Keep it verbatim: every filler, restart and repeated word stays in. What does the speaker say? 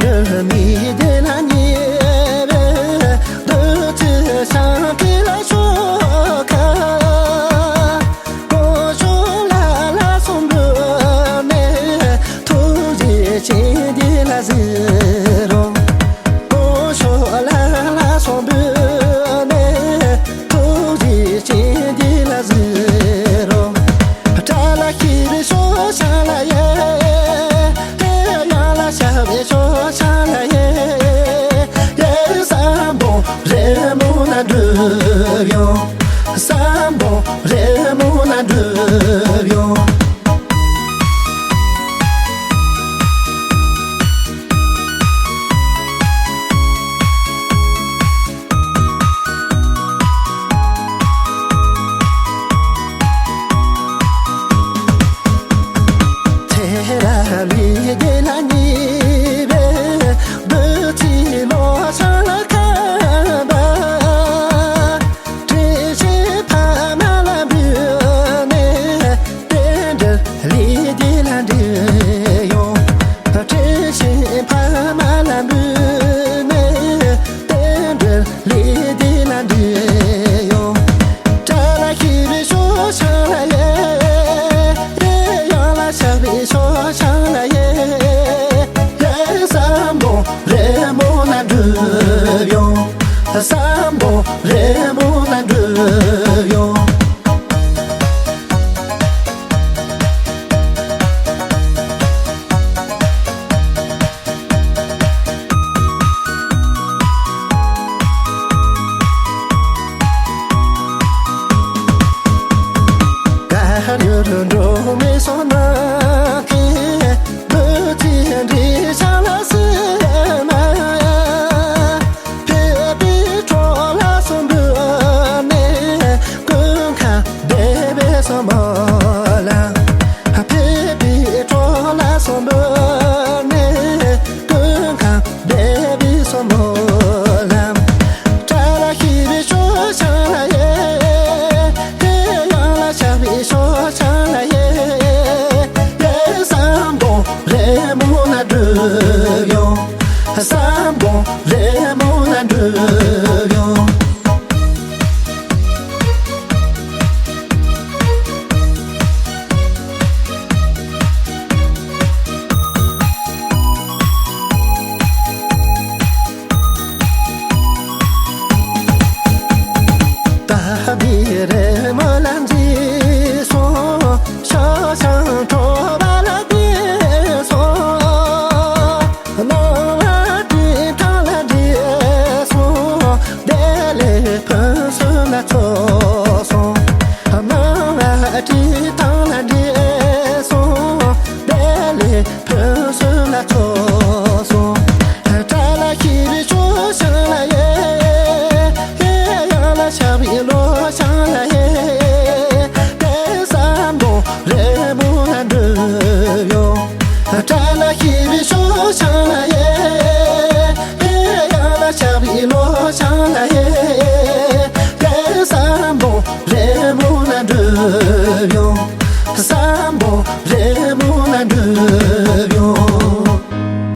འགྲོ་མི་བདེ་ན་ཉེ་བའི་བདུད་རྩི་ཤིང་གི་ལ་ཤོག་ཁ། གོང་ཞོག་ལ་ལ་སོང་འབུལ་ནས་ཐུགས་རྗེ་ཆེ་འདི་ལ་གཟིགས་རོགས། གོང་ཞོག་ལ་ལ་སོང་འབུལ་ནས་ཐུགས་རྗེ་ཆེ་འདི་ལ་གཟིགས་རོགས། ཏྲ་ལ་ཤི་བའི་ཤོག་ཤ་ལ་ཡེ། ཡང་ལ་ཤ་བའི་ཤོག་ཤ་ལ་ཡེ། ཡེ་སམ་བྷོ་རེ་མོ་ན་འགྲུབ་ཡོང་། སམ་བྷོ་རེ་མོ་ན་འགྲུབ་ཡོང་། ཚེ་རབས་ལས་བརྒལ་ལ་ཉེ་བའི་བདུད་རྩི་ལོ་ཆང་ལ་ཁ་བ། དྲིན་ཆེན་ཕ་མ་ལ་འབུལ་ནས་རྟེན་འབྲེལ་ལས་འདི་ལ་འགྲིག་ཡོང་། དྲིན་ཆེན་ཕ་མ་ལ་འབུལ་ནས་རྟེན་འབྲེལ་ལས་འདི་ལ་འགྲིག་ཡོང་། ཏྲ་ལ་ཤི་བའི་ཤོག་ཤ་ལ་ཡེ། ཡང་ལ་ཤ་བའི་ཤོག་ཤ་ལ་ཡེ། ཡེ་སམ་བྷོ་རེ་མོ་ན་འགྲུབ་ཡོང་། སམ་བྷོ་རེ་མོ་ན་འགྲུབ་ཡོང་། གར་ཡུལ་འགྲོ་མི་སོང་ན་ཁེ། བུ་ཚེ་འདྲི་ཆ་ལ་སེ་མ། ཕེབས་པའི་འཕྲོ་ལ་སོ་འབུལ་ནས་ཀུན་ཁ་བདེ་བའི་སོ་མོ་ལ། ཕེབས་པའི་འཕྲོ་ལ་སོ་འབུལ་ནས་ཀུན་ཁ་བདེ་བའི་སོ་མོ་ལ། ཏྲ་ལ་ཤི་བའི་ཤོག་ཤ་ལ་ཡེ། ཡང་ལ་ཤ་བའི་ཤོག་ཤ་ལ་ཡེ། ཡེ་སམ་བྷོ་རེ་མོ་ན་འགྲུབ་ཡོང་། སམ་བྷོ་རེ་མོ་ན་འགྲུབ་